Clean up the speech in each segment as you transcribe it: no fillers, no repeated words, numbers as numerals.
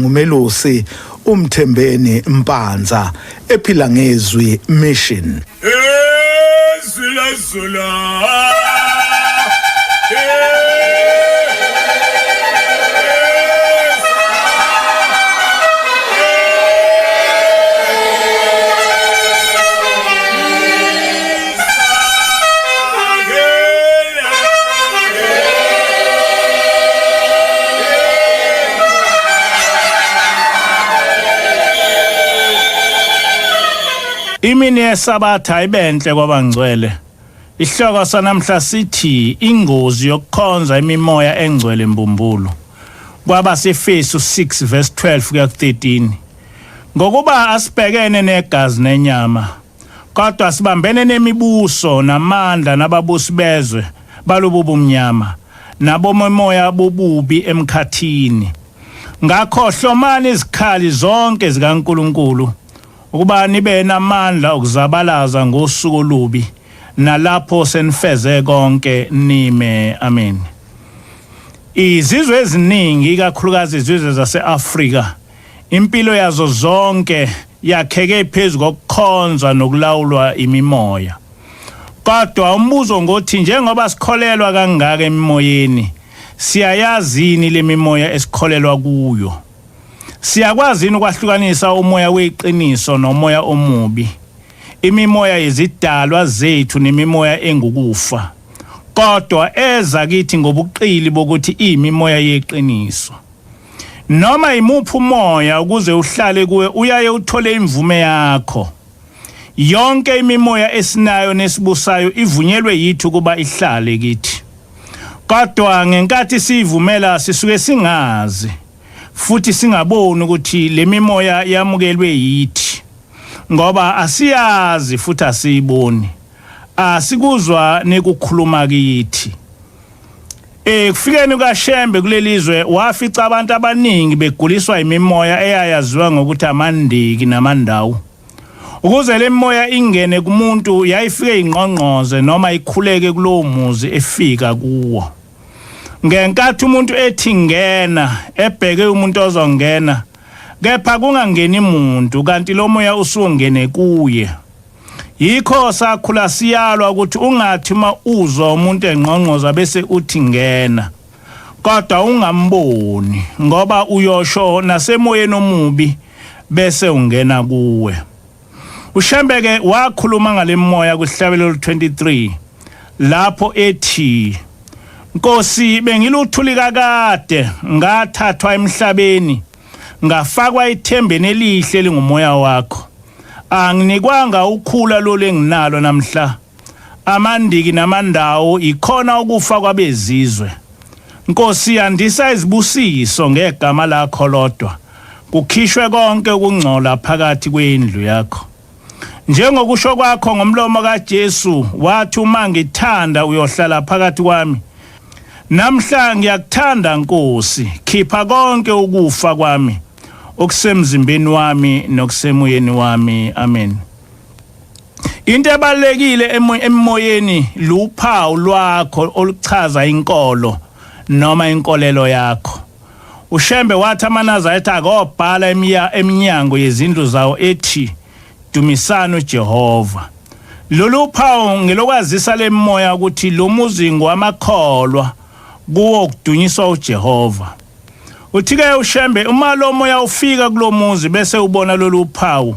Ngumelusi uMthembeni Mpanza ephila ngezwi mission. Izwi lezulu. Imini yeSabatha ibenhle kwabangcwele. Isihloko sanamhla sithi ingozi yokukhonza imimoya engcwele mbumbulu. Kwabasefesu 6 verse 12 kuya ku-13. Ngokuba asibhekene negazi nenyama, kodwa sibambene nemibuso namandla nababusi bezwe balobu bumnyama nabomoya bobubi emkhathini. Ngakho hlomani izikhali zonke zikaNkulunkulu ukuba nibe namandla okuzabalaza ngosuku olubi nalapho senifeze konke nime. Amen. Izizwe eziningi ikakhulukazi izizwe zase-Afrika impilo yazo zonke yakheke phezu kokukhonza nokulawulwa imimoya. Kodwa umbuzo ngothi njengoba sikholelwa kangaka emimoyeni, siyayazi yini le mimoya esikholelwa kuyo? Siyakwazi yini ukwahlukanisa umoya weqiniso nomoya omubi? Imimoya yezidalwa zethu nemimoya engukufa, kodwa eza kithi ngobuqili bokuthi iyimimoya yeqiniso. Noma imuphi umoya ukuze uhlale kuwe uyaye uthole imvume yakho. Yonke imimoya esinayo nesibusayo ivunyelwe yithi ukuba ihlale kithi. Kodwa ngenkathi siyivumela sisuke singazi futhi singaboni ukuthi le mimoya yamukelwe yithi ngoba asiyazi futhi asiyiboni. Asikuzwa nekukhuluma kithi. Ekufikeni kukaShembe kuleli zwe wafica abantu abaningi beguliswa imimoya eyayaziwa ngokuthi amandiki namandawu. Ukuze le mimoya ingene kumuntu yayifike ingqongqoze noma ikhuleke kulowo muzi efika kuwo. Ngenkathi umuntu ethi ngena ebheke umuntu ozongena kepha kungangeni muntu kanti lo moya usungene kuye. Yikho sakhula siyalwa ukuthi ungathi uma uzwa umuntu engqongqoza bese uthi ngena. Kodwa ungamboni ngoba uyosho nasemoyeni omubi bese ungena kuwe. UShembe ke wakhuluma ngalemoya kuhlabelelo 23 lapho ethi Nkosi bengiluthuli kakade ngathathwa emhlabeni ngafakwa ethembeni elihle lingumoya wakho. Anginikwanga ukhula lolu enginalo namhla. Amandiki namandawo ikhona ukufa kwabezizwe. Nkosi yandisa izibusiso ngegama lakho lodwa. Kukhishwe konke ukungcola phakathi kwendlu yakho. Njengokusho kwakho ngomlomo kaJesu wathi uma ngithanda uyohlala phakathi kwami. Namhla ngiyakuthanda Nkosi, khipha konke ukufa kwami okusemzimbeni wami nokusemoyeni wami. Amen. Into ebalekile emoyeni luphawu lwakho oluchaza inkolo noma inkolelo yakho. UShembe wathi amaNazaretha akobhala eminyango yezindlu zawo ethi dumisani uJehova. Lolu phawu ngelokwazisa lemimoya ukuthi lo muzi ngowamakholwa kuwo kudunyiswa uJehova. Uthi-ke uShembe uma lo moya ufika kulo muzi bese ubona lolu phawu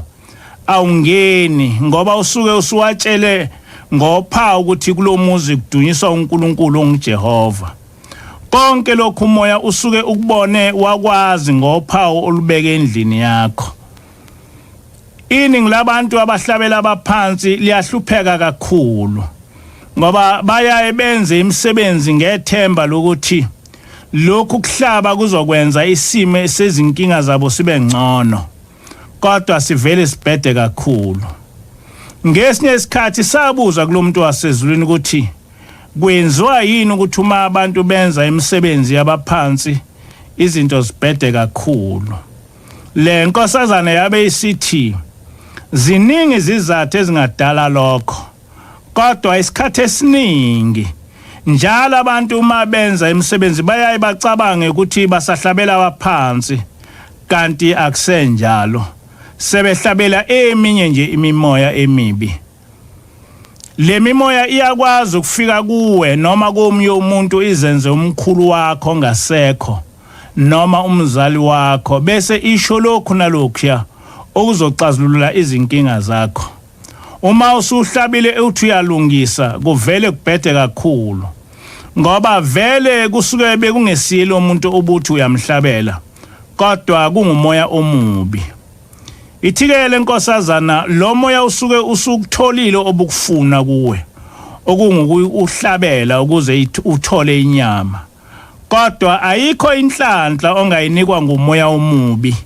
awungeni ngoba usuke usuwatshele ngophawu ukuthi kulo muzi kudunyiswa uNkulunkulu onguJehova. Konke lokhu umoya usuke ukubone wakwazi ngophawu olubeke endlini yakho. Iningi labantu abahlabela abaphansi liyahlupheka kakhulu ngoba bayaye benze imisebenzi ngethemba lokuthi lokhu kuhlaba kuzokwenza isimo sezinkinga zabo sibe ngcono kodwa sivele sibhede kakhulu. Ngesinye isikhathi sabuza kulomuntu wasezulwini ukuthi kwenziwa yini ukuthi uma abantu benza imisebenzi yabaphansi izinto zibhede kakhulu. Le nkosazana yabe isithi ziningi izizathu ezingadala lokho kodwa isikhathi esiningi njalo abantu uma benza imisebenzi bayaye bacabange ukuthi basahlabela abaphansi Kanti akusenjalo, sebehlabela eminye nje imimoya emibi. Le mimoya iyakwazi ukufika kuwe noma komunye umuntu izenze umkhulu wakho ongasekho noma umzali wakho bese isho lokhu nalokhuya okuzoxazulula izinkinga zakho. Uma usuhlabile uthi uyalungisa kuvele kubhede kakhulu ngoba vele kusuke bekungesilo umuntu obuthi uyamhlabela kodwa kungumoya omubi. Ithike lenkosazana lo moya usuke usukutholile obukufuna kuwe okungukuhlabela ukuze uthole inyama. Kodwa ayikho inhlanhla ongayinikwa ngumoya omubi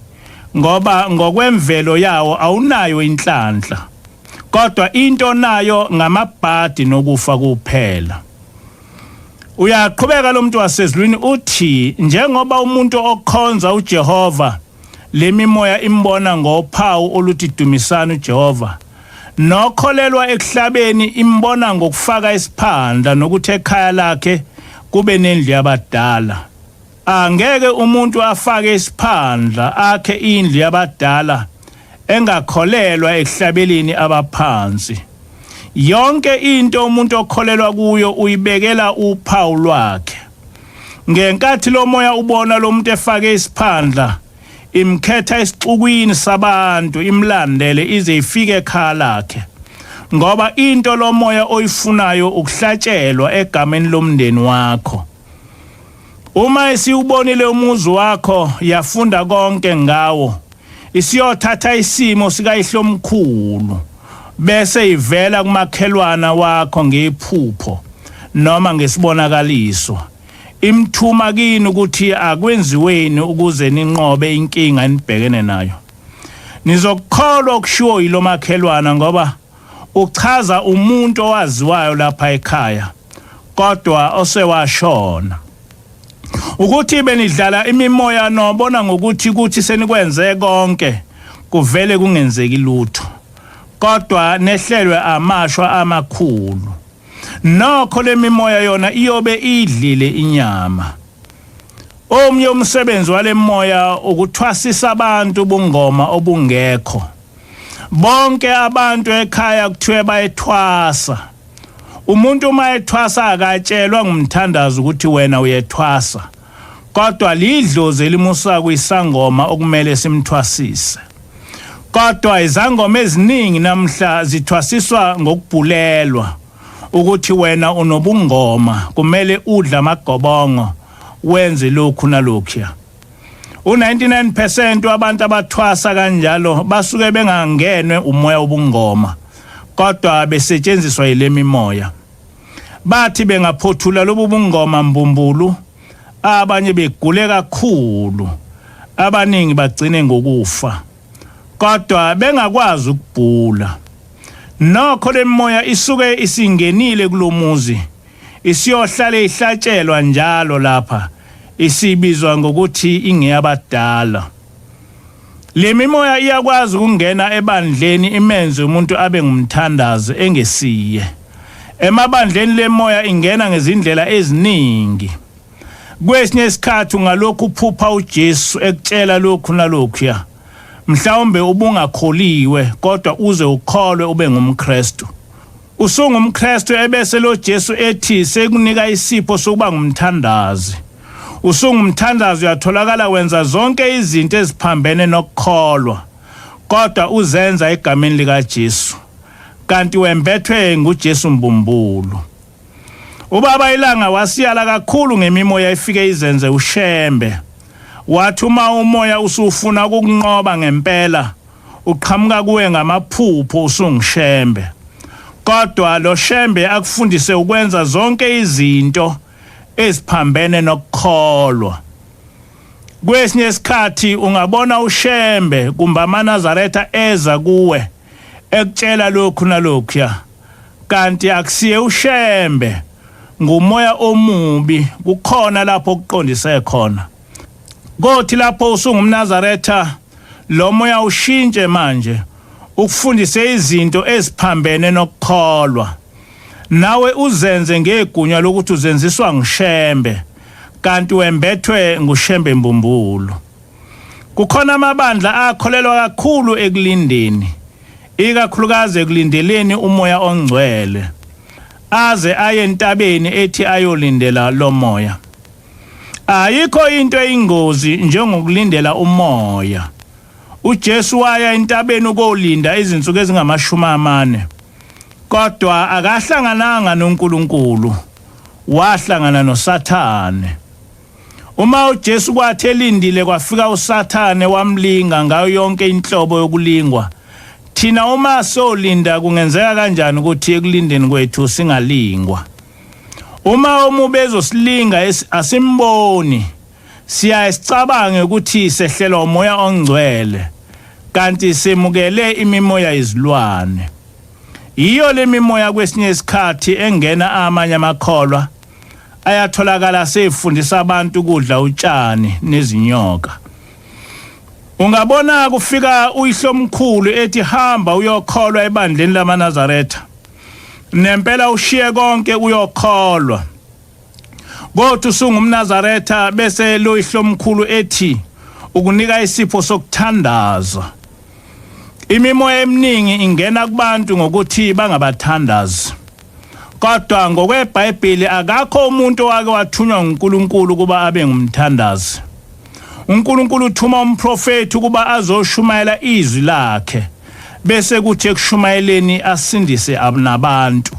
ngoba ngokwemvelo yawo awunayo inhlanhla. Kodwa into nayo ngamabhadi nokufa kuphela. Uyaqhubeka lo muntu wasezulwini uthi njengoba umuntu okhonza uJehova lemimoya imbona ngophawu oluthi dumisani uJehova nokholelwa ekuhlabeni imbona ngokufaka isiphandla nokuthi ekhaya lakhe kube nendlu yabadala. Angeke umuntu afake isiphandla akhe indlu yabadala engakholelwa ekuhlabeleni abaphansi. Yonke into umuntu okholelwa kuyo uyibekela uphawu lwakhe. Ngenkathi lo moya ubona lo muntu efake isiphandla, imkhetha esixukwini sabantu imlandele ize ifike ekhaya lakhe. Ngoba into lo moya oyifunayo ukuhlatshelwa egameni lomndeni wakho. Uma isiwubonile umuzi wakho yafunda konke ngawo, isiyothatha isimo sikayihlomkhulu bese ivela kumakhelwana wakho ngephupho noma ngesibonakaliso imthuma kini ukuthi akwenziweni ukuze ninqobe inkinga enibhekene nayo. Nizokukholwa okushiwo yilomakhelwana ngoba uchaza umuntu owaziwayo lapha ekhaya kodwa osewashona. Ukuthi benidlala imimoya nobona ngokuthi kuthi senikwenze konke kuvele kungenzeki lutho kodwa nehlelwe amashwa amakhulu. Nokho lemimoya yona iyobe idlile inyama. Omnye umsebenzi walemoya ukuthwasisa abantu ubungoma obungekho. Bonke abantu ekhaya kuthiwe bayethwasa. Umuntu uma ethwasa akatshelwa ngumthandazo ukuthi wena uyethwasa. Kodwa lidlozi elimusa kwisangoma okumele simthwasise. Kodwa izangoma eziningi namhla zithwasiswa ngokubhulelwa ukuthi wena unobungoma kumele udle amagobongo wenze lokhu nalokhuya. U-99% wabantu abathwasa kanjalo basuke bengangenwe umoya wobungoma kodwa besetshenziswa yile mimoya. Bathi bengaphothula lobu bungoma mbumbulu abanye begule kakhulu abaningi bagcine ngokufa kodwa bengakwazi ukubhula. Nokho lemimoya isuke isingenile kulomuzi isiyohlale ihlatshelwa njalo lapha isibizwa ngokuthi ingeyabadala. Le mimoya iyakwazi ukungena ebandleni imenze umuntu abe ngumthandazi engesiye. Emabandleni le moya ingena ngezindlela eziningi. Kwesinye isikhathi ungalokhu uphupha uJesu ekutshela lokhu nalokhuya. Mhlawumbe ubungakholiwe kodwa uze ukholwe ube ngumKristu. UsungumKristu ebese lo Jesu ethi sekunika isipho sokuba ngumthandazi. Usungumthandazi uyatholakala wenza zonke izinto eziphambene nokukholwa kodwa uzenza egameni likaJesu. Kanti wembethwe nguJesu mbumbulu. Ubaba iLanga wasiyala kakhulu ngemimoya efike izenze uShembe. Wathi uma umoya usufuna ukukunqoba ngempela uqhamuka kuwe ngamaphupho usunguShembe. Kodwa lo Shembe akufundise ukwenza zonke izinto eziphambene nokukholwa. Kwesinye isikhathi ungabona uShembe kumbe amaNazaretha eza kuwe ekutshela lokhu nalokhuya kanti akusiye uShembe ngumoya omubi kukhona lapho okuqondise khona. Kothi lapho usungumNazaretha lo moya ushintshe manje ukufundise izinto eziphambene nokukholwa. Nawe uzenze ngegunya lokuthi uzenziswa nguShembe kanti wembethwe nguShembe mbumbulu. Kukhona amabandla akholelwa kakhulu ekulindeni, ikakhulukazi ekulindeleni umoya ongcwele, aze aye entabeni ethi ayolindela lo moya. Ayikho into eyingozi njengokulindela umoya. UJesu waya entabeni ukolinda izinsuku ezingamashumi amane, kodwa akahlangananga noNkulunkulu, wahlangana noSathane. Uma uJesu kwathi elindile kwafika uSathane wamlinga ngayo yonke inhlobo yokulingwa. Thina uma solinda kungenzeka kanjani ukuthi ekulindeni kwethu singalingwa? Uma omubi ezosilinga asimboni, siyaye sicabange ukuthi sehlelwa umoya ongcwele, kanti semukele imimoya yezilwane. Yiyo le mimoya kwesinye isikhathi engena amanye amakholwa ayatholakala sefundisa abantu ukudla utshani nezinyoka. Ungabona kufika uyihlomkhulu ethi hamba uyokholwa ebandleni lamaNazaretha. Nempela ushiye konke uyokholwa. Kodwa usungumNazaretha bese lo yihlomkhulu ethi ukunika isipho sokuthandaza. Imimoya eminingi ingena kubantu ngokuthi bangabathandazi. Kodwa ngokweBhayibheli akakho umuntu owake wathunywa nguNkulunkulu ukuba abe ngumthandazi. uNkulunkulu uthuma umprofethi ukuba azoshumayela izwi lakhe bese kuthi ekushumayeleni asindise nabantu.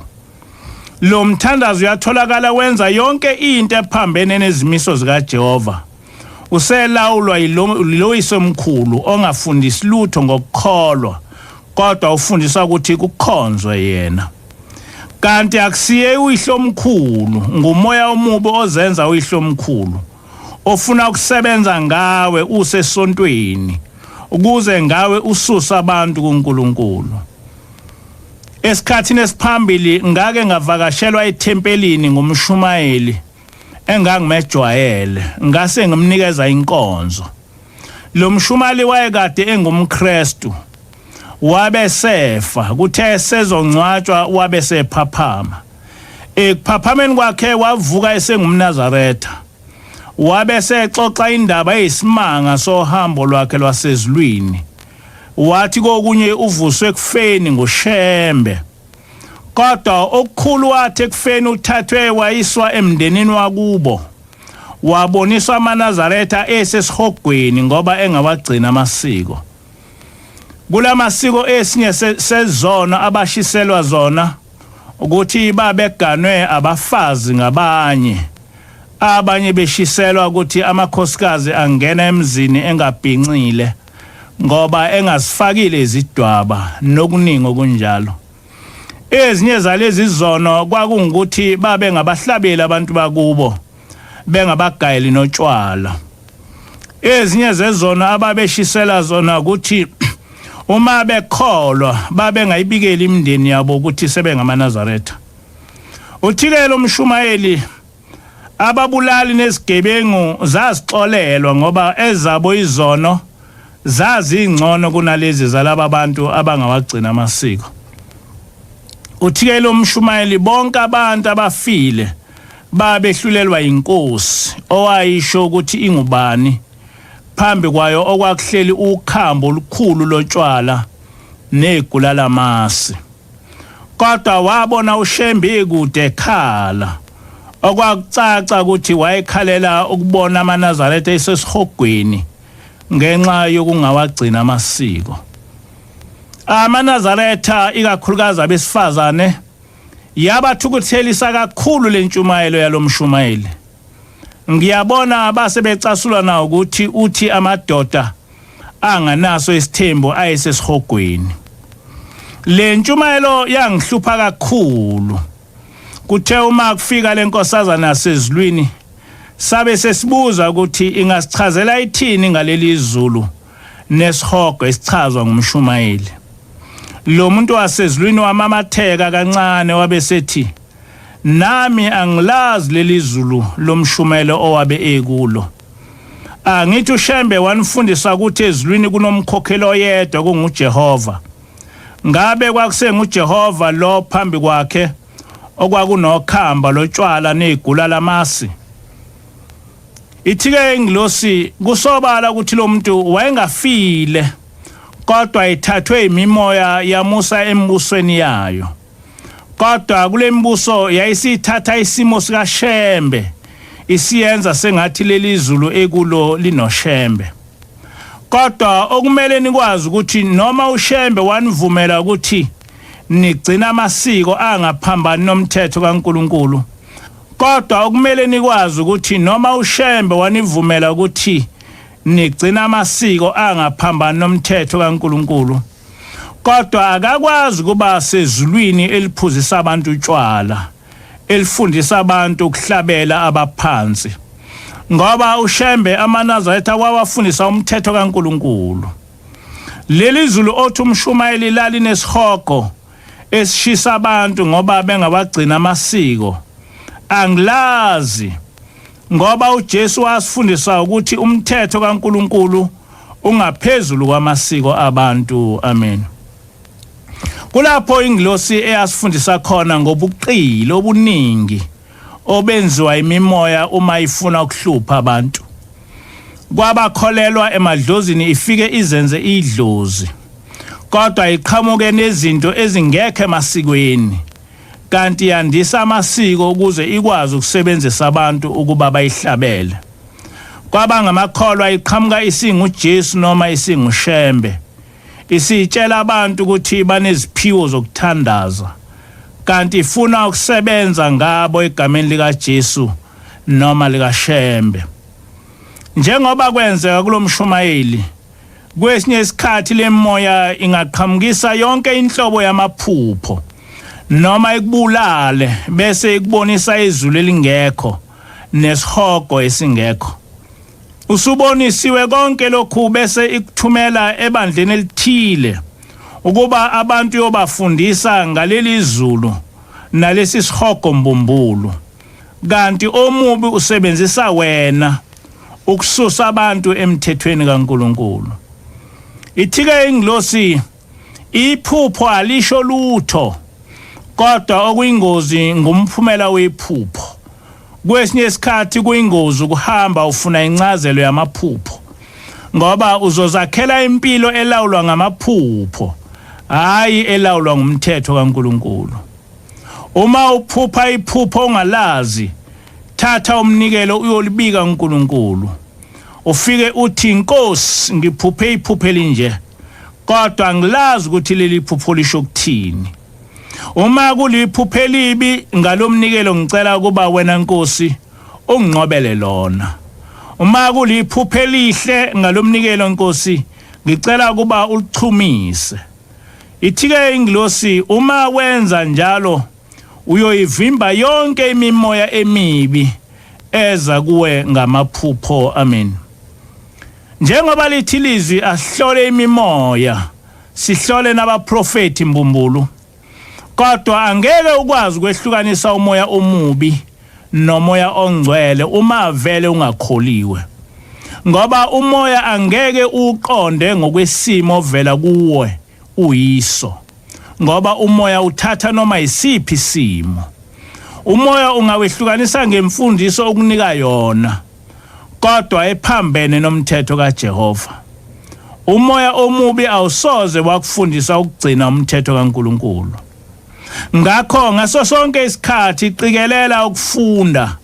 Lo mthandazo uyatholakala wenza yonke into ephambene nezimiso zikaJehova. Uselawulwa yiloyiso omkhulu ongafundisi lutho ngokukholwa kodwa ufundisa ukuthi kukhonzwe yena. Kanti akusiye uyihlomkhulu, ngumoya omubi ozenza uyihlomkhulu ofuna ukusebenza ngawe usesontweni ukuze ngawe ususa abantu kuNkulunkulu. Esikhathini esiphambili ngake ngavakashelwa ethempelini ngumshumayeli engangimejwayele, ngase ngimnikeza inkonzo. Lo mshumayeli wayekade engumKristu, wabe sefa, kuthe sezongcwatshwa wabe sephaphama. Ekuphaphameni kwakhe wavuka esengumNazaretha. Wabe sexoxa indaba eyisimanga sohambo lwakhe lwasezulwini. Wathi kokunye uvuswe ekufeni nguShembe. Kodwa okukhulu wathi ekufeni uthathwe wayiswa emndenini wakubo. Waboniswa amaNazaretha esesihogweni ngoba engawagcina amasiko. Kulamasiko esinye sezono abashiselwa zona ukuthi babeganwe abafazi ngabanye. Abanye beshiselwa ukuthi amakhosikazi angena emzini engabhincile ngoba engazifakile izidwaba nokuningi okunjalo. Ezinye zalezi zono kwakungukuthi babe ngabahlabeli abantu bakubo bengabagayeli notshwala. Ezinye zezono ababeshisela zona ukuthi uma bekholwa babengayibikeli imindeni yabo ukuthi sebengamaNazaretha. Uthike lo mshumayeli ababulali nezigebengu zazixolelwa ngoba ezabo izono zazingcono kunalezi zalaba bantu abangawagcina amasiko. Uthike lo mshumayeli bonke abantu abafile babehlulelwa inkosi owayisho ukuthi ingubani phambi kwayo okwakuhleli ukhambo olukhulu lotshwala negula lamasi. Kodwa wabona uShembe ekude ekhala. Okwakucaca ukuthi wayekhalela ukubona amaNazaretha esesihogweni ngenxa yokungawagcina amasiko. AmaNazaretha ikakhulukazi abesifazane yabathukuthelisa kakhulu lentshumayelo yalomshumayeli. Ngiyabona base becasulwa na ukuthi uthi amadoda anganaso isithembu ayesesihogweni. Le ntshumayelo yangihlupha kakhulu. Kuthe uma kufika lenkosazana yasezulwini sabe sesibuza ukuthi ingasichazela ithini ngaleli zulu nesihogo esichazwa ngumshumayeli. Lo muntu wasezulwini wamamatheka kancane wabe sethi Nami angilazi leli zulu lomshumelo owabe ekulo. Angithi uShembe wanifundisa ukuthi ezulwini kunomkhokheli oyedwa kunguJehova. Ngabe kwakusenguJehova lo phambi kwakhe okwakunokhamba lotshwala negula lamasi? Ithi-ke ingilosi kusobala ukuthi lo muntu wayengafile kodwa ithathwe imimoya yamusa embusweni yayo. Kodwa kule mibuso yayisithatha isimo sikaShembe isiyenza sengathi leli zulu ekulo linoShembe. Kodwa okumele nikwazi ukuthi noma uShembe wanivumela ukuthi nigcina amasiko angaphambani nomthetho kaNkuluNkulu kodwa okumele nikwazi ukuthi noma uShembe wanivumela ukuthi nigcina amasiko angaphambani nomthetho kaNkuluNkulu kodwa akakwazi kuba sezulwini eliphuzisa abantu utshwala elifundisa abantu ukuhlabela abaphansi ngoba uShembe amaNazaretha wawafundisa umthetho kaNkuluNkulu. Leli zulu othi umshumayeli lalinesihogo esishisa abantu ngoba bengawagcina amasiko angilazi ngoba uJesu wasifundisa ukuthi umthetho kaNkuluNkulu ungaphezulu kwamasiko abantu. Amen. Kulapho ingilosi eyasifundisa khona ngobuqili obuningi obenziwa imimoya uma ifuna ukuhlupha abantu. Kwabakholelwa emadlozini ifike izenze idlozi kodwa iqhamuke nezinto ezingekho emasikweni kanti yandisa amasiko ukuze ikwazi ukusebenzisa abantu ukuba bayihlabele. Kwabangamakholwa iqhamuka isinguJesu noma isinguShembe. Isitshela abantu ukuthi baneziphiwo zokuthandaza kanti ifuna ukusebenza ngabo egameni likaJesu noma likaShembe. Njengoba kwenzeka kulomshumayeli, kwesinye isikhathi lemoya ingaqhamukisa yonke inhlobo yamaphupho noma ikubulale bese ikubonisa izulu elingekho nesihogo esingekho. Usubonisiwe konke lokhu bese ikuthumela ebandleni elithile ukuba abantu yobafundisa ngaleli zulu nalesi sihogo mbumbulu. Kanti omubi usebenzisa wena ukususa abantu emthethweni kaNkuluNkulu. Ithike ingilosi iphupho alisho lutho kodwa okuyingozi ngumphumela wephupho. Kwesinye isikhathi kuyingozi ukuhamba ufuna incazelo yamaphupho ngoba uzozakhela impilo elawulwa ngamaphupho hhayi elawulwa ngumthetho kaNkuluNkulu. Uma uphupha iphupho ongalazi, thatha umnikelo uyolibika kuNkulunkulu. Ufike uthi Nkosi ngiphuphe iphupho elinje kodwa angilazi ukuthi leli phupho lisho ukuthini. Uma kuliphupho elibi ngalomnikelo ngicela ukuba wena Nkosi unginqobele lona. Uma kuliphupho elihle ngalomnikelo Nkosi ngicela ukuba ulichumise. Ithike ingilosi uma wenza njalo uyoyivimba yonke imimoya emibi eza kuwe ngamaphupho. Amen. Njengoba lithi ilizwi asihlole imimoya sihlole nabaprofethi mbumbulu kodwa angeke ukwazi ukwehlukanisa umoya omubi nomoya ongcwele uma vele ungakholiwe ngoba umoya angeke uqonde ngokwesimo ovela kuwe uyiso ngoba umoya uthatha noma isiphi isimo. Umoya ungawehlukanisa ngemfundiso okunika yona kodwa ephambene nomthetho kaJehova. Umoya omubi awusoze wakufundisa ukugcina umthetho kaNkulunkulu. Ngakho ngaso sonke isikhathi qikelela ukufunda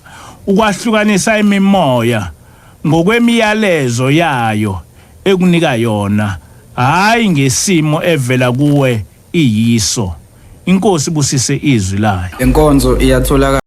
ukwahlukanisa imimoya ngokwemiyalezo yayo ekunika yona, hhayi ngesimo evela kuwe iyiso. INkosi ibusise izwi layo. Lenkonzo iyatholakala.